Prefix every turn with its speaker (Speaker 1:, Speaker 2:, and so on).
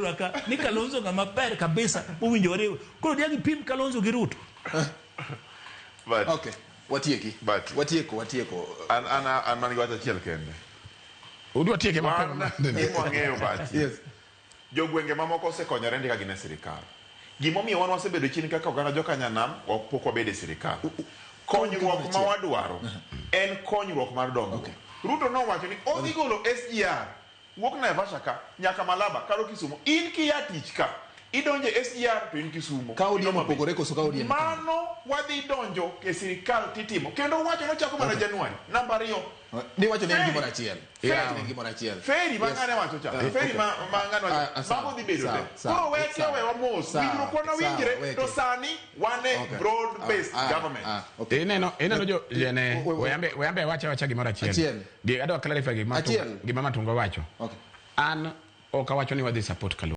Speaker 1: Ka ni Kalonzo ng'ama ber kabisa mowinjo wariw. Koro diang' ipim Kalonzo gi Ruto.
Speaker 2: But,
Speaker 3: Okay, watieki.
Speaker 2: But-
Speaker 3: Watieko, watieko.
Speaker 2: An man gi wach achiel kende.
Speaker 4: Udwa tieke mapema.
Speaker 2: Wan gima wang'eyo bachi.
Speaker 3: Yes.
Speaker 2: Jogwenge mamoko osekonyore ndi ka gin e sirikal. Gimomiyo wan wasebedo chien kaka oganda jokanyanam ok pok wabedo e sirikal. Konyruok ma wadwaro en konyruok mar dongruok.
Speaker 3: Okay.
Speaker 2: Ruto nowacho ni odhi golo SGR wuok Naivasha ka nyaka Malaba kalo Kisumu. In kiya tich ka idonjo e SGR to in Kisumu.
Speaker 3: Ka ODM
Speaker 2: In Homa Bay.
Speaker 3: opogore koso ka ODM
Speaker 2: Mano wadhi donjo e sirikal titimo. Kendo wacho nochako mana Januari. Namba 2.
Speaker 3: Ni wacho ne en
Speaker 2: Ferry.
Speaker 3: gimoro achiel.
Speaker 2: Ferry.
Speaker 3: Wacho ne en gimoro achiel.
Speaker 2: Ferry ma
Speaker 3: Yes.
Speaker 2: ng'ane wacho cha.
Speaker 3: Ah,
Speaker 2: Ferry
Speaker 3: okay.
Speaker 2: ma ng'ane
Speaker 3: Ah,
Speaker 2: wacho.
Speaker 3: ah, sawa,
Speaker 2: Mago dhi bedo
Speaker 3: sawa,
Speaker 2: te.
Speaker 3: sawa,
Speaker 2: Koro weke
Speaker 3: sawa,
Speaker 2: wewa mos.
Speaker 3: sawa,
Speaker 2: Winjruok wana
Speaker 3: sawa,
Speaker 2: winjre
Speaker 3: weke.
Speaker 2: to sani wan e
Speaker 3: Okay.
Speaker 2: broad based
Speaker 3: Ah, ah,
Speaker 2: government.
Speaker 3: ah, okay.
Speaker 4: Ineno jo jene weyambe wacha gimoro achiel.
Speaker 3: Achiel.
Speaker 4: Gi adwa clarify gima
Speaker 3: Achiel.
Speaker 4: Gima Matunga wacho.
Speaker 3: Okay.
Speaker 4: An ok awacho ni wadhi support Kalonzo.